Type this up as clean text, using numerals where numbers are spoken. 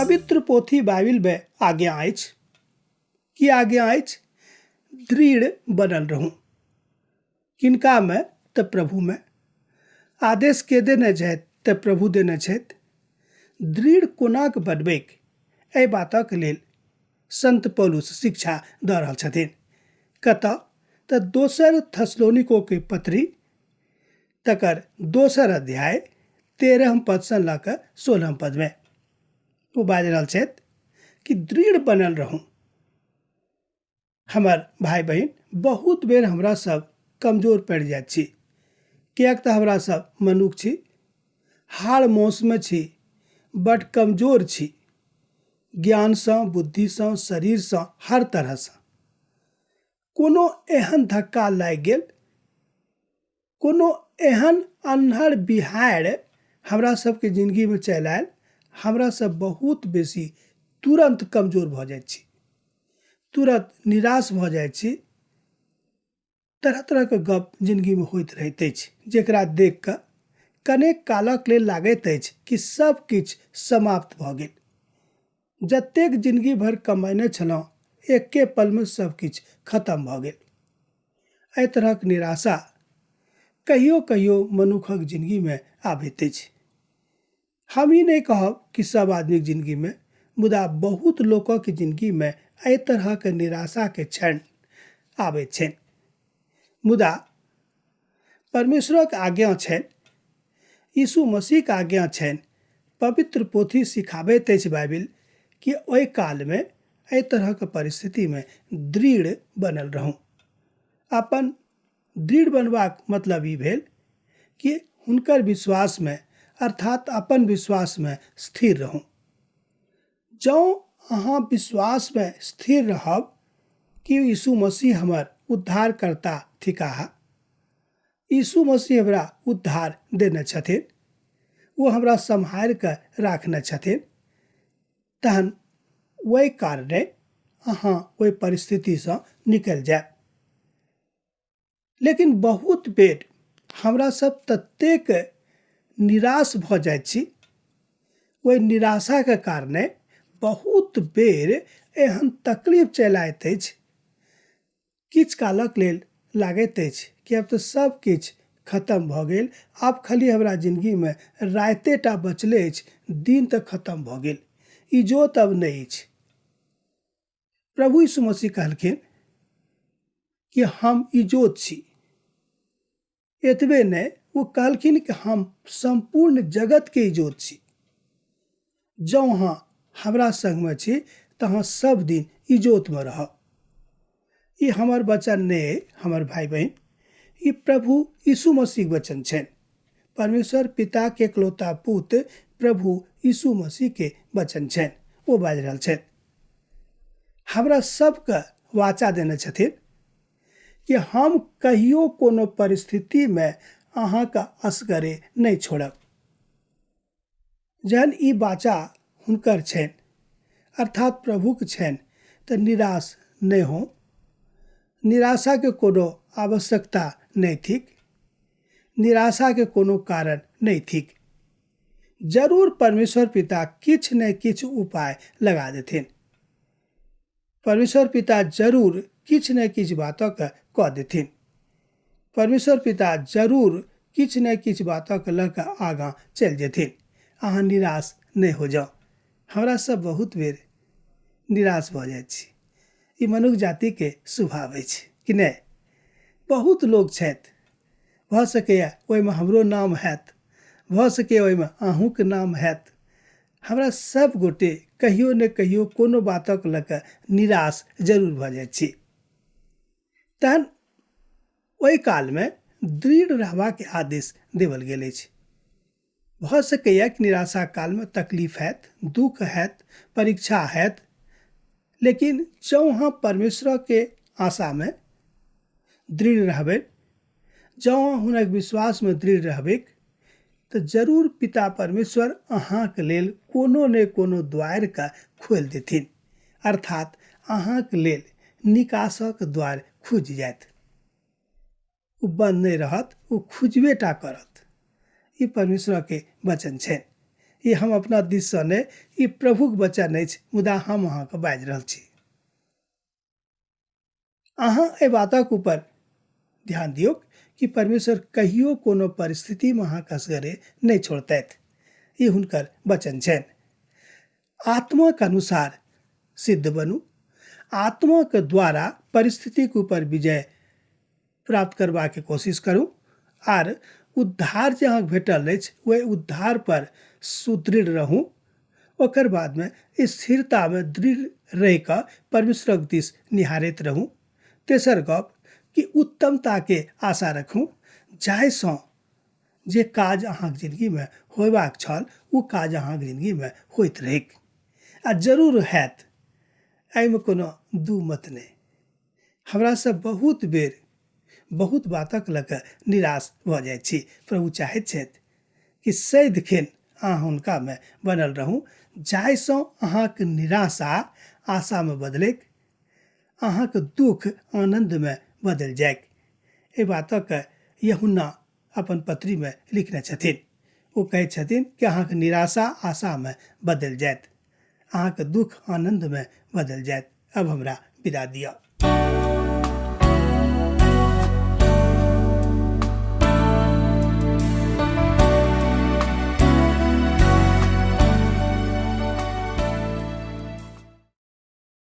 पवित्र पोथी बाइबिलमे आज्ञा अछि। की आज्ञा अछि? दृढ़ बनल रहू। किनकामे? तऽ प्रभुमे। आदेश के देने छथि? तऽ प्रभु देने छथि। दृढ़ कोनाक बनबैक, एहि बातक लेल संत पौलुस शिक्षा दऽ रहल छथिन। कतऽ? तऽ दोसर थसलोनिको के पत्री तकर दोसर अध्याय 13 पदसँ लऽ कऽ 16 पदमे ओ बाजि रहल छथि कि दृढ़ बनल रहू। हमर भाय बहिन, बहुत बेर हमरा सब कमजोर पड़ि जाइत छी, किएक तऽ हमरा सब मनुख छी, हाड़ मौसमे छी, बड कमजोर छी, ज्ञानसँ, बुद्धिसँ, शरीरसँ, हर तरहसँ। कोनो एहन धक्का लागि गेल, कोनो एहन अन्हर बिहाड़ि हमरा सबके जिनगीमे चलि आयल, हमरा सब बहुत बेसी तुरन्त कमजोर भऽ जाइ छी, तुरन्त निराश भऽ जाइ छी। तरह तरहके गप जिनगीमे होइत रहैत अछि, जकरा देखि कऽ कनेक कालक लेल लागैत अछि कि सब किछु समाप्त भऽ गेल, जतेक जिनगी भरि कमेने छलहुँ एके पलमे सब किछु खतम भऽ गेल। एहि तरहक निराशा कहियो कहियो मनुखक जिनगीमे आबैत अछि। हम ई नहि कहब कि सब आदमीके जिनगीमे, मुदा बहुत लोकक जिनगीमे एहि तरहक निराशाके क्षण आबैत छनि। मुदा परमेश्वरक आज्ञा छनि, यीशु मसीहके आज्ञा छनि, पवित्र पोथी सिखाबैत अछि बाइबिल कि ओहि कालमे एहि तरहक परिस्थितिमे दृढ़ बनल रहू। अपन दृढ़ बनबाक मतलब ई भेल कि हुनकर विश्वासमे, अर्थात अपन विश्वासमे स्थिर रहू। जँ अहाँ विश्वासमे स्थिर रहब कि यीशु मसीह हमर उद्धारकर्ता थिकाह, यीशु मसीह हमरा उद्धार देने छथिन, ओ हमरा सम्हारि कऽ राखने छथिन, तहन ओहि कारणे अहाँ ओहि परिस्थितिसँ निकलि जायब। लेकिन बहुत बेर हमरा सब ततेक निराश भऽ जाइ छी, ओहि निराशाके कारणे बहुत बेर एहन तकलीफ चलि आइत अछि, किछु कालक लेल लागैत अछि कि आब तऽ सब किछु खतम भऽ गेल, आब खाली हमरा जिनगीमे रातिए टा बचले अछि, दिन तऽ खतम भऽ गेल, इजोत अब नहि अछि। प्रभु यीशु मसीह कहलखिन कि हम इजोत छी। एतबे नहि, ओ कहलखिन कि हम सम्पूर्ण जगतके इजोत छी। जँ अहाँ हमरा संगमे छी तऽ अहाँ सब दिन इजोतमे रहब। ई हमर वचन नहि अइ हमर भाय बहिन, ई प्रभु यीशु मसीहके वचन छनि। परमेश्वर पिताके एकलौता पुत्र प्रभु यीशु मसीहके वचन छनि। ओ बाजि रहल छथि, हमरा सबके वाचा देने छथिन कि हम कहियो कोनो परिस्थितिमे अहाँके असगरे नहि छोड़ब। जहन ई वाचा हुनकर छनि, अर्थात प्रभुके छनि, तऽ निराश नहि हो। निराशाके कोनो आवश्यकता नहि थिक, निराशाके कोनो कारण नहि थिक। जरूर परमेश्वर पिता किछु ने किछु उपाय लगा देथिन। परमेश्वर पिता जरूर किछु ने किछु बातक कऽ देथिन। परमेश्वर पिता जरूर किछु ने किछु बातक लऽ कऽ आगाँ चलि जेथिन। अहाँ निराश नहि हो जाउ। हमरा सब बहुत बेर निराश भऽ जाइ छी। ई मनुख जातिके स्वभाव अछि कि नहि? बहुत लोक छथि, भऽ सकैए ओहिमे हमरो नाम हैत, भऽ सकैए ओहिमे अहूँके नाम हैत। हमरा सब गोटे कहियो ने कहियो कोनो बातक लऽ कऽ निराश जरूर भऽ जाइ छी। तहन ओहि कालमे दृढ़ रहबाक आदेश देवल गेल अछि। भऽ सकैए कि निराशा कालमे तकलीफ हैत, दुःख हैत, परीक्षा हैत, लेकिन जँ अहाँ परमेश्वरके आशामे दृढ़ रहबै, जँ अहाँ हुनक विश्वासमे दृढ़ रहबै, तऽ जरूर पिता परमेश्वर अहाँके लेल कोनो ने कोनो द्वारिके खोलि देथिन, अर्थात अहाँके लेल निकासक द्वार खुजि जायत। ओ बन्द नहि रहत, ओ खुजबे टा करत। ई परमेश्वरके वचन छनि। ई हम अपना दिससँ नहि, ई प्रभुक वचन अछि, मुदा हम अहाँके बाजि रहल छी। अहाँ एहि बातक ऊपर ध्यान दियौ कि परमेश्वर कहियो कोनो परिस्थितिमे अहाँके असगरे नहि छोड़तथि। ई हुनकर वचन छनि। आत्माके अनुसार सिद्ध बनू। आत्माके द्वारा परिस्थितिके ऊपर विजय प्राप्त करबाके कोशिश करू आर उद्धार जे अहाँके भेटल अछि ओहि उद्धार पर सुदृढ़ रहू। ओकर बादमे स्थिरतामे दृढ़ रहिकऽ परमेश्वरक दिस निहारैत रहू। तेसर गप कि उत्तमताके आशा रखू, जाहिसँ जे काज अहाँके जिनगीमे होयबाक छल ओ काज अहाँके जिनगीमे होइत रहैक आ जरूर हैत, एहिमे कोनो दू मत नहि। हमरा सब बहुत बेर बहुत बातक लऽ कऽ निराश भऽ जाइ छी। प्रभु चाहैत छथि कि सदिखन अहाँ हुनकामे बनल रहू, जाहिसँ अहाँके निराशा आशामे बदलैक, अहाँके दुःख आनन्दमे बदलि जाइक। एहि बातक यूहन्ना अपन पत्रीमे लिखने छथिन। ओ कहैत छथिन कि अहाँके निराशा आशामे बदलि जायत, अहाँके दुःख आनन्दमे बदलि जायत। अब हमरा विदा दिअ।